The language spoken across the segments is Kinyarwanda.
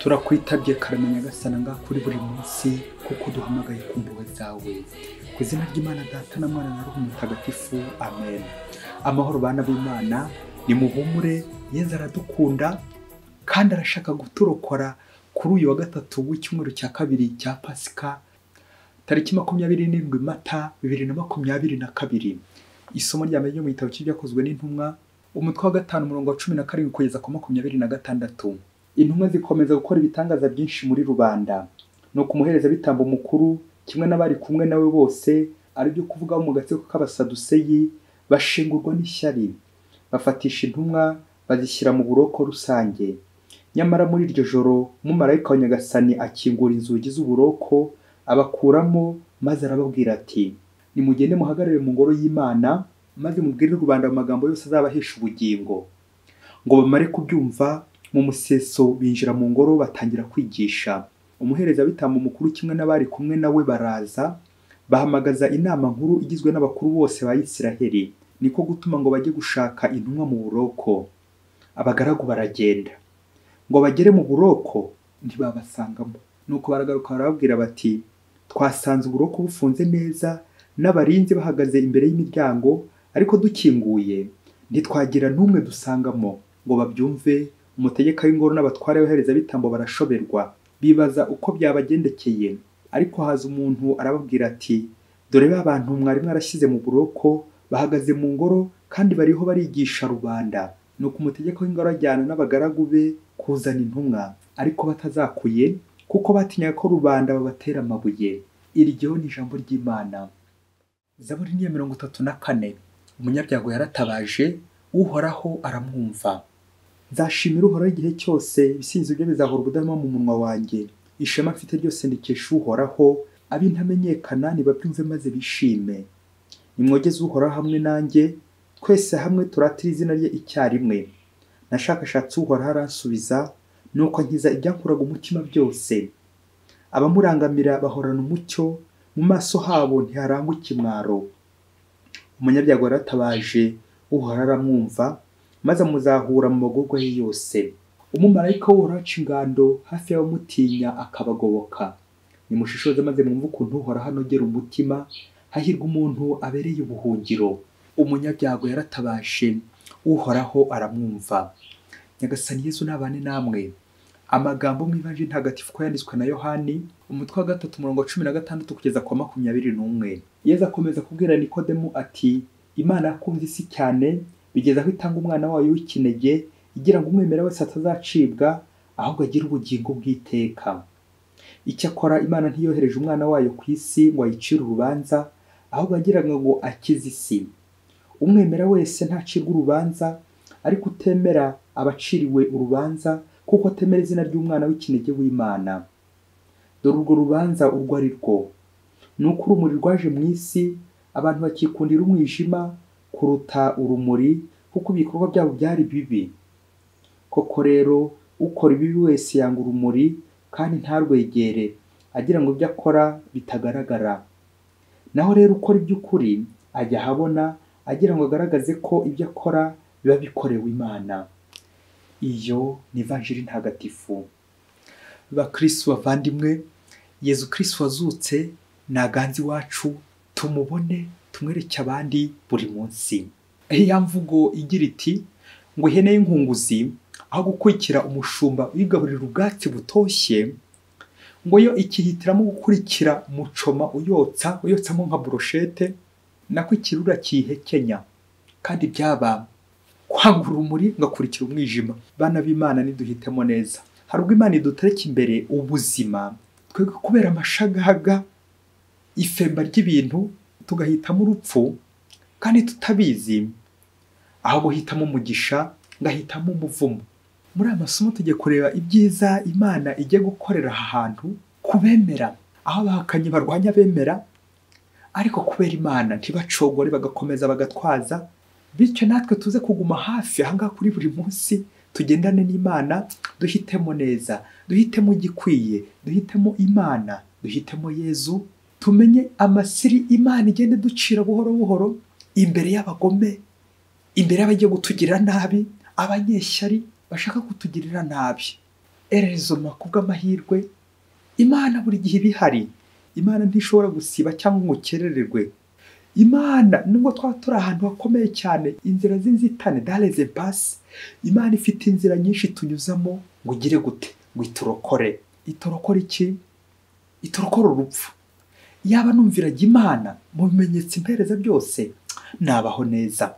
Turakwitabye karame Nyagasani ngaha kuri buri munsi, kuko duhamagaye ku mpuhwe zawe. Ku izina ry'Imana Data na Mwana na Roho Mutagatifu, amen. Amahoro bana b'Imana, nimuhumure, Yezu aradukunda kandi arashaka guturokora kuri uyu wa gatatu w'icyumweru cya kabiri cya Pasika, tariki 27 Mata 2022. Isomo rya mbere ryo mu gitabo cy'Ibyakozwe n'Intumwa, umutwe wa 5 umurongo wa 17 kugeza ku 26. Intumwa zikomeza gukora ibitangaza byinshi muri rubanda. Nuko umuherezabitambo mukuru kimwe n'abari kumwe nawe bose, ari byo kuvuga mu gatsiko k'Abasaduseyi, bashengurwa n'ishyari, bafatisha intumwa bazishyira mu buroko rusange. Nyamara muri iryo joro umumarayika wa Nyagasani akingura inzugi z'uburoko, abakuramo, maze arababwira ati: nimugende muhagarare mu ngoro y'Imana, maze mubwire rubanda amagambo yose azabahesha ubugingo. Ngo bamare kubyumva, mu museso binjira mu ngoro batangira kwigisha. Umuherezabitambo mukuru kimwe n'abari kumwe nawe baraza, bahamagaza inama nkuru igizwe n'abakuru bose ba Isiraheli, niko gutuma ngo bajye gushaka intumwa mu buroko. Abagaragu baragenda, ngo bagere mu buroko ntibabasangamo. Nuko baragaruka barababwira bati: twasanze uburoko bufunze neza, n'abarinzi bahagaze imbere y'imiryango, ariko dukinguye ntitwagira n'umwe dusangamo. Ngo babyumve, umutegeka w'ingoro n'abatware b'abaherezabitambo barashoberwa, bibaza uko byabagendekeye. Ariko haza umuntu arababwira ati: dore ba bantu mwari mwarashyize mu buroko bahagaze mu ngoro kandi bariho barigisha rubanda. Nuko umutegeka w'ingoro ajyana n'abagaragu be kuzana intumwa, ariko batazakuye, kuko batinyaga ko rubanda babatera amabuye. Iryo ni ijambo ry'Imana. Zaburi ni ya 34. Umunyabyago yaratabaje, Uhoraho aramwumva. Nzashimira Uhoraho igihe cyose, ibisingizo bye bizahora ubudahwema mu munwa wanjye. Ishema mfite ryose ndikesha Uhoraho, ab'intamenyekana nibabyumve maze bishime. Nimwogeze Uhoraho hamwe nanjye, twese hamwe turatire izina rye icyarimwe. Nashakashatse Uhoraho aransubiza, nuko ankiza ibyankuraga umutima byose. Abamurangamira bahorana umucyo, mu maso habo ntiharangwa ikimwaro. Umunyabyago yaratabaje, Uhoraho aramwumva, maze amuzahura mu magorwa ye yose. Umumarayika w'Uhoraho aca ingando hafi y'abamutinya akabagoboka. Nimushishoze maze mwumve ukuntu Uhoraho anogera umutima, hahirwa umuntu abereye ubuhungiro. Umunyabyago yaratabaje, Uhoraho aramwumva. Nyagasani Yezu nabane namwe. Amagambo mu Ivanjiri Ntagatifu ko yanditswe na Yohani, umutwe wa 3 umurongo wa 16 kugeza ku 21. Yezu akomeza kubwira Nikodemu ati: Imana yakunze isi cyane, bigeza aho itanga umwana wayo w'ikinege, igira ngo umwemera wese atazacibwa, ahubwo agire ubugingo bw'iteka. Icyakora Imana ntiyohereje umwana wayo ku isi ngo ayicire urubanza, ahubwo agiraga ngo akize isi. Umwemera wese ntacirwa urubanza, ariko utemera abaciriwe urubanza, kuko atemera izina ry'umwana w'ikinege w'Imana. Dore urwo rubanza urwo ari rwo: ni uko urumuri rwaje mu isi, abantu bakikundira umwijima kuruta urumuri, kuko ibikorwa byabo byari bibi. Koko rero ukora ibibi wese yanga urumuri kandi ntarwegere, agira ngo ibyo akora bitagaragara. Naho rero ukora iby'ukuri ajya ahabona, agira ngo agaragaze ko ibyo akora biba bikorewe Imana. Iyo ni Ivanjiri Ntagatifu. Bakristu bavandimwe, Yezu Kristu wazutse naganze iwacu, tumubone tumwereke abandi buri munsi. Ya mvugo igira iti ngo ihene y'inkunguzi aho gukurikira umushumba uyigaburira ubwatsi butoshye, ngo yo ikihitiramo gukurikira mucoma uyotsa, uyotsamo nka brochette, nako ikirura kihekenya. Kandi byaba kwanga urumuri ngakurikira umwijima. Bana b'Imana, niduhitemo neza. Hari ubwo Imana idutereka imbere ubuzima, twebwe kubera amashagaga, ifemba ry'ibintu, tugahitamo urupfu kandi tutabizi, aho guhitamo umugisha ngahitamo umuvumo. Muri aya masomo tugiye kureba ibyiza Imana igiye gukorera aha hantu kubemera, aho abahakanyi barwanya abemera, ariko kubera Imana ntibacogore, bagakomeza bagatwaza. Bityo natwe tuze kuguma hafi aha ngaha kuri buri munsi, tugendane n'Imana, duhitemo neza, duhitemo igikwiye, duhitemo Imana, duhitemo Yezu, tumenye amasiri Imana igenda ducira buhoro buhoro imbere y'abagome, imbere y'abagiye kutugirira nabi, abanyeshyari bashaka kutugirira nabi. Erezoma kubw'amahirwe, Imana buri gihe ibihari. Imana ntishobora gusiba cyangwa ngo ukerererwe. Imana nubwo twaba turi ahantu hakomeye cyane, inzira z'inzitane, dans les impasses, Imana ifite inzira nyinshi tunyuzamo ngo ugire gute, ngo iturokore. Iturokore iki? Iturokore urupfu. Yaba numviraga Imana mu bimenyetso impereza byose, nabaho neza.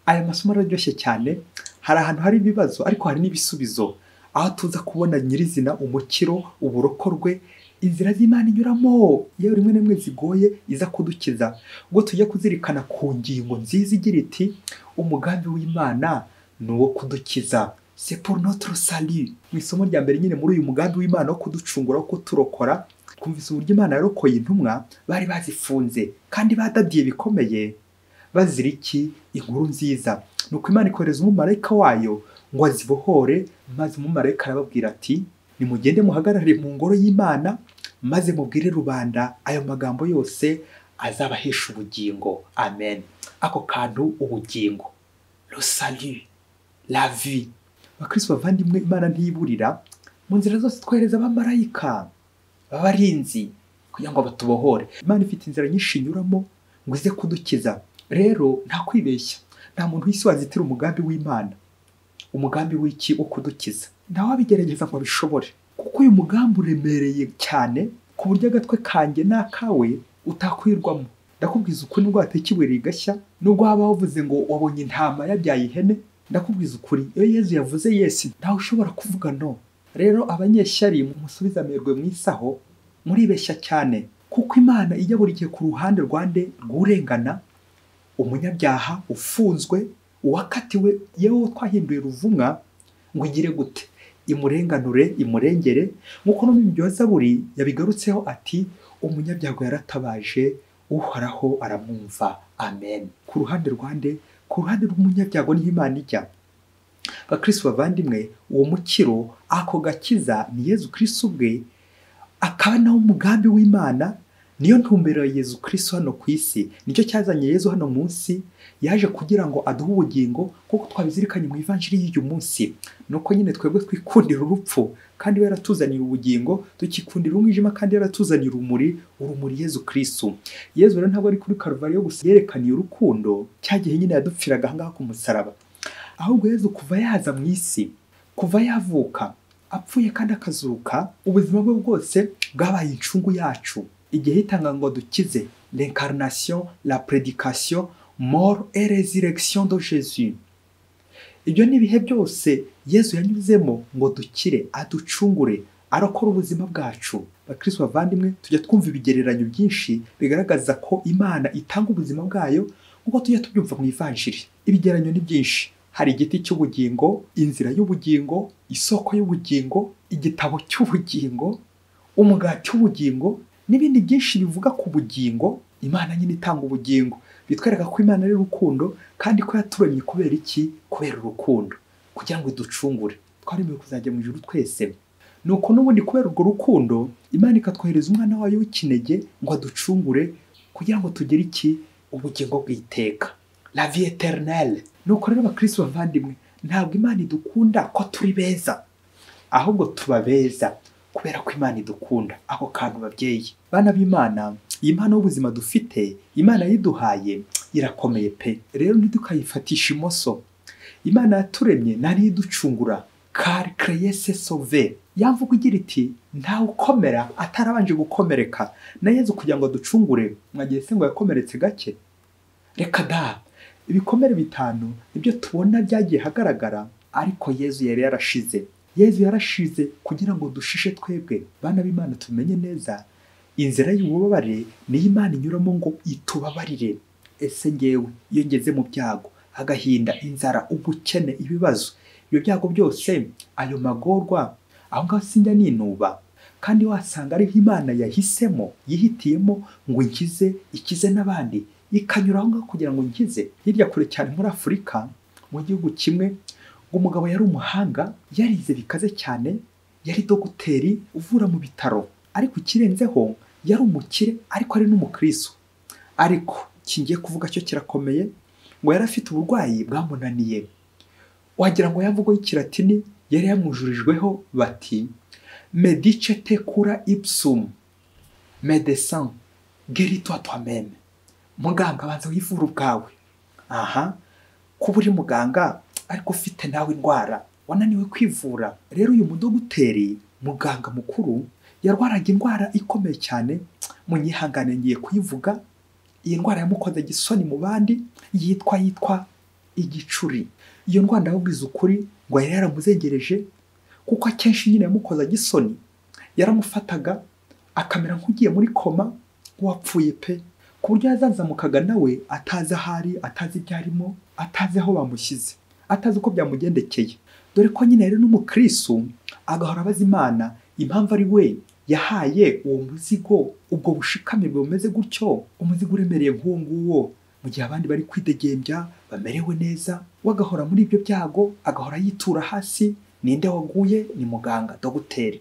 Aya masomo araryoshye cyane. Hari ahantu hari ibibazo ariko hari n'ibisubizo, aho tuza kubona nyirizina umukiro, uburokorwe, inzira z'Imana inyuramo yewe rimwe na rimwe zigoye iza kudukiza. Ubwo tujya kuzirikana ku ngingo nziza igira iti umugambi w'Imana ni uwo kudukiza, c'est pour notre salut. Mu isomo rya mbere nyine muri uyu mugambi w'Imana wo kuducungura, wo kuturokora, twumvise uburyo Imana yarokoye intumwa bari bazifunze kandi badadiye bikomeye, bazira iki? Inkuru nziza. Nuko Imana ikohereza umumarayika wayo ngo azibohore, maze umumarayika arababwira ati nimugende muhagarare mu ngoro y'Imana, maze mubwire rubanda ayo magambo yose azabahesha ubugingo. Amen. Ako kantu ubugingo, le salut, la vie. Bakristo bavandimwe, Imana ntiyiburira mu nzira zose twohereza abamarayika b'abarinzi kugira ngo batubohore. Imana ifite inzira nyinshi inyuramo ngo ize kudukiza. Rero nta kwibeshya, nta muntu w'isi wazitira umugambi w'Imana, umugambi w'iki? Wo kudukiza. Ntawe wabigerageza ngo abishobore, kuko uyu mugambi uremereye cyane ku buryo agatwe kanjye n'akawe utakwirwamo. Ndakubwiza ukuri, nubwo wateka ibuye rigashya, nubwo waba wavuze ngo wabonye intama yabyaye ihene, ndakubwiza ukuri, iyo Yezu yavuze yesi, ntawe ushobora kuvuga no. Rero abanyeshyari musubize amerwe mu isaho, muribeshya cyane, kuko Imana ijya buri gihe ku ruhande rwande rw'urengana, umunyabyaha ufunzwe, uwakatiwe, yewe twahinduye ruvumwa, ngo igire gute? Imurenganure, imurengere. Nk'uko no mu byo Zaburi yabigarutseho ati umunyabyago yaratabaje, Uhoraho aramwumva. Amen. Ku ruhande rwande, ku ruhande rw'umunyabyago niho Imana ijya. Bakristo bavandimwe, uwo mukiro, ako gakiza ni Yezu Kristo ubwe, akaba nawo umugambi w'Imana. Niyo ntumbero ya Yezu Kristo hano ku isi, nicyo cyazanye Yezu hano munsi, yaje kugira ngo aduhe ubugingo nk'uko twabizirikanye mu ivanjiri y'uyu munsi. Nuko nyine twebwe twikundira urupfu kandi we yaratuzaniye ubugingo, tukikundira umwijima kandi yaratuzaniye urumuri, urumuri Yezu Kristo. Yezu rero ntabwo ari kuri Karuvariyo gusa yerekaniye urukundo, cya gihe nyine yadupfiraga ahangaha ku musaraba, ahubwo Yezu kuva yaza mu isi, kuva yavuka, apfuye kandi akazuka, ubuzima bwe bwose bwabaye incungu yacu. Igihe yitanga ngo dukize, l'incarnation, la prédication, mort et résurrection de Jésus. Ibyo ni ibihe byose Yezu yanyuzemo ngo dukire, aducungure, arokora ubuzima bwacu. Bakristo bavandimwe, tujya twumva ibigereranyo byinshi bigaragaza ko Imana itanga ubuzima bwayo, nk'uko tujya tubyumva mu ivanjiri. Ibigereranyo ni byinshi. Hari igiti cy'ubugingo, inzira y'ubugingo, isoko y'ubugingo, igitabo cy'ubugingo, umugati w'ubugingo, n'ibindi byinshi bivuga ku bugingo. Imana nyine itanga ubugingo, bitwereka ko Imana ari urukundo kandi ko yaturemye kubera iki? Kubera urukundo, kugira ngo iducungure. Twaremewe kuzajya mu ijuru twese. Nuko n'ubundi kubera urwo rukundo, Imana ikatwohereza umwana wayo w'ikinege ngo aducungure, kugira ngo tugere iki? Ubugingo bw'iteka, la vie éternelle. Nuko rero Bakristo bavandimwe, ntabwo Imana idukunda ko turi beza, ahubwo tuba beza kubera ko Imana idukunda. Ako kantu babyeyi, bana b'Imana, iyi mpano y'ubuzima dufite Imana yiduhaye irakomeye pe. Rero ntidukayifatisha imoso. Imana yaturemye nari iducungura, car créé c'est sauver. Yamvuga igira iti ntawe ukomera atarabanje gukomereka. Na Yezu kugira ngo aducungure, mwagiye se ngo yakomeretse gake? Reka da. Ibikomere bitanu nibyo tubona byagiye hagaragara, ariko Yezu yari yarashize. Yezu yarashize kugira ngo dushishe twebwe. Bana b'Imana, tumenye neza inzira y'ububabare niyo Imana inyuramo ngo itubabarire. Ese ngewe iyo ngeze mu byago, agahinda, inzara, ubukene, ibibazo, ibyo byago byose, ayo magorwa, aho ngaho sinjya ninuba. Kandi wasanga ariho Imana yahisemo, yihitiyemo ngo inkize, ikize n'abandi, ikanyura aho ngaho kugira ngo nkize. Hirya kure cyane muri Afurika, mu gihugu kimwe, umugabo yari umuhanga, yarize bikaze cyane, yari dogiteri uvura mu bitaro, ariko ikirenzeho yari umukire, ariko ari n'umukristo. Ariko kingiye kuvuga cyo kirakomeye, ngo yari afite uburwayi bwamunaniye, wagira ngo yamvugo y'ikilatini yari yamwujurijweho bati medice te cura ipsum, médecin guéris-toi toi-même. Muganga banza wivura ubwawe. Aha, kuba uri muganga ariko ufite nawe indwara wananiwe kwivura. Rero uyu mudogiteri, muganga mukuru, yarwaraga indwara ikomeye cyane, munyihangane ngiye kuyivuga. Iyi ndwara yamukoze gisoni mu bandi, yitwa igicuri. Iyo ndwara ndababwiza ukuri ngo yari yaramuzengereje, kuko akenshi nyine yamukoza gisoni, yaramufataga akamera nk'ugiye muri koma, wapfuye pe, ku buryo yazanzamukaga nawe atazi ahari, atazi ibyo arimo, atazi aho bamushyize, atazi uko byamugendekeye. Dore ko nyine yari n'umukristo, agahora abaza Imana impamvu ari we yahaye uwo muzigo, ubwo bushikamirwe bumeze gutyo, umuzigo uremereye nk'uwo nguwo, mu gihe abandi bari kwidegembya bamerewe neza, we agahora muri ibyo byago, agahora yitura hasi. Ninde waguye? Ni muganga dogiteri.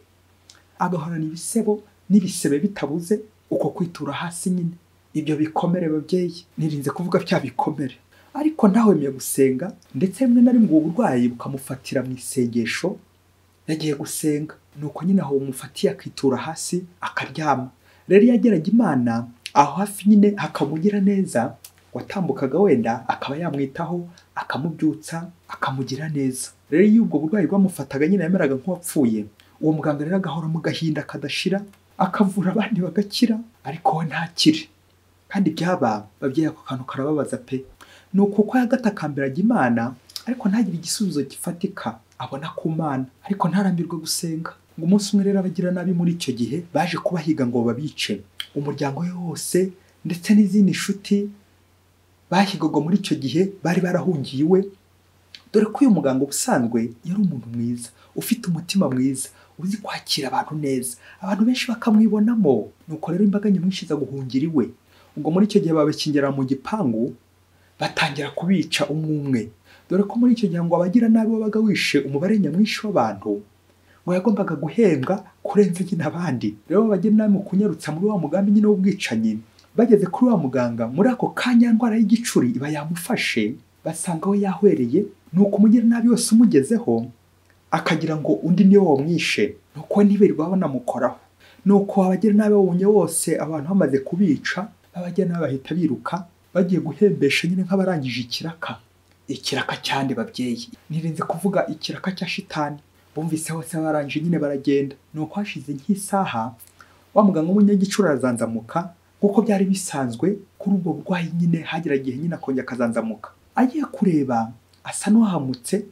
Agahorana ibisebo n'ibisebe bitabuze, uko kwitura hasi nyine, ibyo bikomere babyeyi, nirinze kuvuga bya bikomere. Ariko ntahwemye gusenga, ndetse rimwe na rimwe ubu burwayi bukamufatira mu isengesho, yagiye gusenga, nuko nyine aho bumufatiye akitura hasi akaryama. Rero yageraga Imana aho hafi nyine hakamugira neza, watambukaga wenda akaba yamwitaho, akamubyutsa, akamugira neza. Rero iyo ubwo burwayi bwamufataga nyine yameraga nk'uwapfuye. Uwo muganga rero agahora mu gahinda kadashira, akavura abandi bagakira, ariko we ntakire. Kandi byaba babyeyi, ako kantu karababaza pe. Nuko uko yagatakambiraga Imana, ariko ntagire igisubizo gifatika abona ku Mana, ariko ntarambirwe gusenga. Ngo umunsi umwe rero abagira nabi muri icyo gihe baje kubahiga ngo babice, umuryango we wose ndetse n'izindi nshuti bahigwaga muri icyo gihe bari barahungiye iwe. Dore ko uyu muganga ubusanzwe yari umuntu mwiza, ufite umutima mwiza, uzi kwakira abantu neza, abantu benshi bakamwibonamo. Nuko rero imbaga nyamwinshi iza guhungira iwe. Ubwo muri icyo gihe babakingira mu gipangu, batangira kubica umwe umwe. Dore ko muri icyo gihe ngo abagira nabi wabaga wishe umubare nyamwinshi w'abantu, ngo yagombaga guhembwa kurenza nyine abandi. Rero abagira nabi mu kunyarutsa muri wa mugambi nyine w'ubwicanyi, bageze kuri wa muganga muri ako kanya ndwara y'igicuri iba yamufashe, basanga we yahwereye. Nuko umugira nabi wese umugezeho akagira ngo undi niwe wamwishe, nuko ntibirirwa banamukoraho. Nuko abagira nabi babonye bose abantu bamaze kubica, abagira nabi bahita biruka bagiye guhembesha nyine nk'abarangije ikiraka. Ikiraka cyande babyeyi, nirinze kuvuga ikiraka cya shitani. Bumvise hose barangije nyine baragenda. Nuko hashize nk'isaha, wa muganga w'umunyagicuri arazanzamuka nkuko byari bisanzwe kuri ubwo burwayi nyine, hagera igihe nyine akongera akazanzamuka. Agiye kureba asa n'uwahamutse,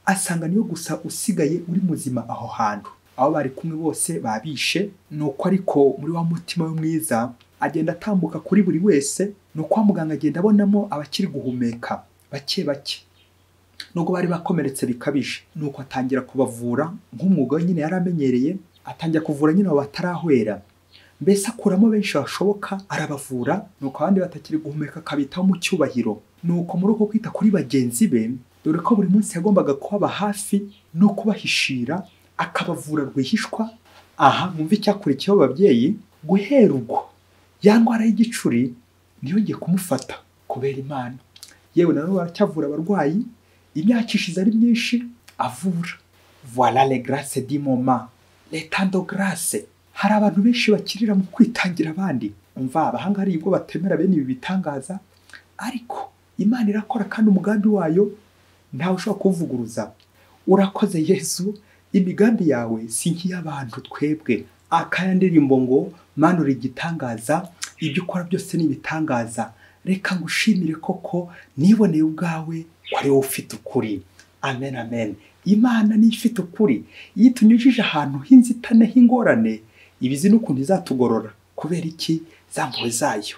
asanga niyo gusa usigaye uri muzima aho hantu. Aho bari kumwe bose babishe. Nuko ariko muri wa mutima we mwiza agenda atambuka kuri buri wese. Nuko wa muganga agenda abonamo abakiri guhumeka bake bake, nubwo bari bakomeretse bikabije. Nuko atangira kubavura nk'umwuga nyine yari amenyereye, atangira kuvura nyine abo batarahwera, mbese akuramo benshi bashoboka arabavura. Nuko abandi batakiri guhumeka akabitaho mu cyubahiro. Nuko muri uko kwita kuri bagenzi be, dore ko buri munsi yagombaga kubaba hafi no kubahishira, akabavura rwihishwa. Aha mwumve icyakurikiyeho babyeyi, guhera ubwo ya ndwara y'igicuri ntiyongeye kumufata kubera Imana. Yewe na n'ubu aracyavura abarwayi, imyaka ishize ari myinshi avura. Voilà les grâces du moment, les temps de grâce. Hari abantu benshi bakirira mu kwitangira abandi. Umva, abahanga hari ubwo batemera bene ibi bitangaza, ariko Imana irakora kandi umugambi wayo ntawe ushobora kuwuvuguruza. Urakoze Yesu, imigambi yawe si nk'iy'abantu twebwe. Akaya ndirimbo ngo Mana uri igitangaza, ibyo ukora byose ni ibitangaza. Reka ngushimire koko niboneye ubwawe ko ari wowe ufite ukuri. Amen, amen. Imana niyo ifite ukuri. Iyo itunyujije ahantu h'inzitane h'ingorane, ibizi n'ukuntu izatugorora. Kubera iki? Za mpuhwe zayo.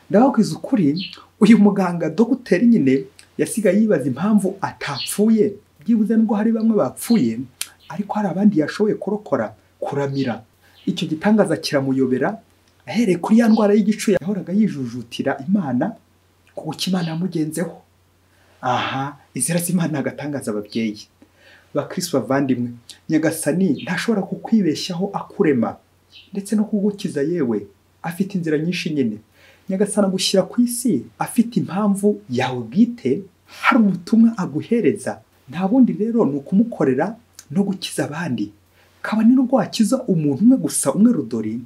Ndababwiza ukuri, uyu muganga dogiteri nyine yasigaye yibaza impamvu atapfuye. Byibuze nubwo hari bamwe bapfuye, ariko hari abandi yashoboye kurokora, kuramira. Icyo gitangaza kiramuyobera, ahereye kuri ya ndwara y'igicu yahoraga yijujutira Imana, kuko Imana yamugenzeho. Aha, izira z'Imana agatangaza ababyeyi. Bakristo bavandimwe, Nyagasani ntashobora kukwibeshyaho akurema, ndetse no kugukiza yewe, afite inzira nyinshi nyine. Nyagasani agushyira ku isi afite impamvu yawe bwite, hari ubutumwa aguhereza. Nta bundi rero ni ukumukorera, no gukiza abandi. Kabone nubwo wakiza umuntu umwe gusa, umwe rudori,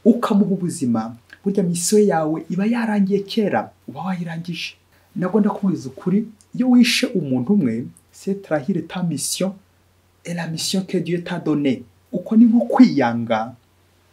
ukamuha ubuzima, burya misiyo yawe iba yarangiye kera, uba wayirangije. Nabwo ndakubwiza ukuri, iyo wishe umuntu umwe, c'est trahir ta mission et la mission que Dieu t'a donnée. Uko ni nko kwiyanga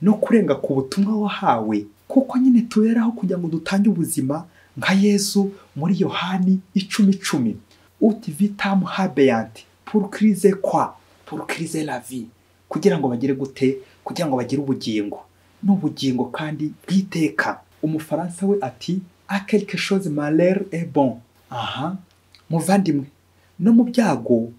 no kurenga ku butumwa wahawe, kuko nyine tuberaho kugira ngo dutange ubuzima nka Yezu muri Yohani 10:10. Ut vitam habeant pour crise quoi? Pour crise la vie. Kugira ngo bagire gute? Kugira ngo bagire ubugingo, n'ubugingo kandi bw'iteka. Umufaransa we ati a quelque chose malheur est bon. Aha, muvandimwe, no mu byago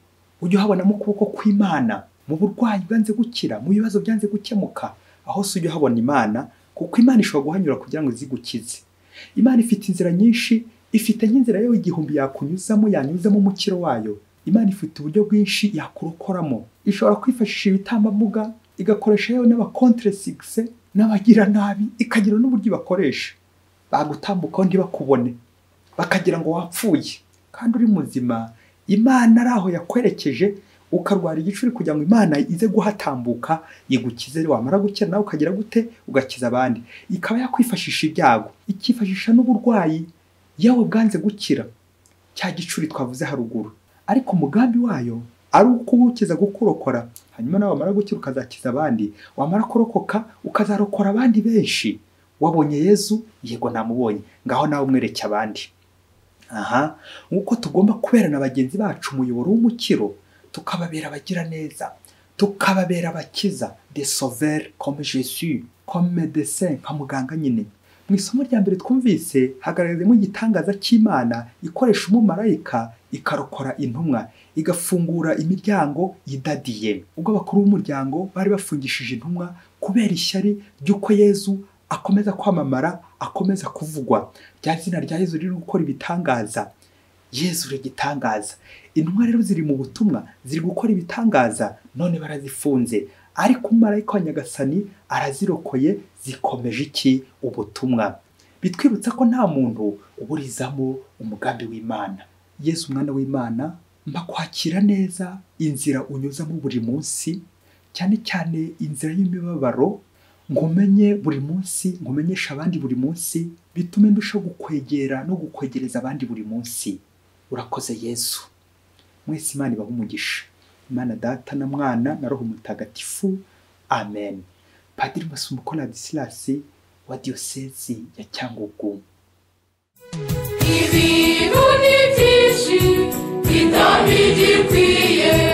ujye uhabonamo ukuboko kw'Imana, mu burwayi bwanze gukira, mu bibazo byanze gukemuka, aho si ujye uhabona Imana, kuko Imana ishobora guhanyura kugira ngo izigukize. Imana ifite inzira nyinshi, ifite nk'inzira yewe 1000 yakunyuzamo, yanyuzamo umukiro wayo. Imana ifite uburyo bwinshi yakurokoramo. Ishobora kwifashisha ibitambambuga, igakoresha yewe n'abakontre succès n'abagira nabi, ikagira n'uburyo bakoresha bagutambukaho ntibakubone, bakagira ngo wapfuye kandi uri muzima. Imana ari aho yakwerekeje, ukarwara igicuri kugira ngo Imana ize guhatambuka igukize. Wamara gukira nawe ukagira gute? Ugakiza abandi. Ikaba yakwifashisha ibyago, ikifashisha n'uburwayi yawe bwanze gukira, cya gicuri twavuze haruguru, ariko umugambi wayo ari ukugukiza, gukurokora, hanyuma nawe wamara gukira ukazakiza abandi, wamara kurokoka ukazarokora abandi benshi. Wabonye Yezu? Yego namubonye, ngaho nawe umwereke abandi. Aha, nkuko tugomba kuberana bagenzi bacu umuyoboro w'umukiro, tukababera abagira neza, tukababera abakiza, des sauveurs comme Jésus, comme médecin, nka muganga nyine. Mu isomo rya mbere twumvise hagaragazemo igitangaza cy'Imana ikoresha umumarayika ikarokora intumwa, igafungura imiryango idadiye. Ubwo abakuru b'umuryango bari bafungishije intumwa kubera ishyari ry'uko Yezu akomeza kwamamara, akomeza kuvugwa, rya zina rya Yezu riri gukora ibitangaza. Yezu uri igitangaza. Intumwa rero ziri mu butumwa, ziri gukora ibitangaza, none barazifunze, ariko umumarayika wa Nyagasani arazirokoye, zikomeje iki? Ubutumwa. Bitwibutsa ko nta muntu uburizamo umugambi w'Imana. Yezu umwana w'Imana, mba kwakira neza inzira unyuzamo buri munsi, cyane cyane inzira y'imibabaro, ngumenye buri munsi, ngumenyesha abandi buri munsi, bitume ndushaho gukwegera no gukwegereza abandi buri munsi. Urakoze Yezu. Mwese Imana ibahe umugisha. Imana Data na Mwana na Roho Mutagatifu. Amen. Padiri Masumbuko Ladislas wa Diyosezi ya Cyangugu. Ibintu ni byinshi bitari gikwiye.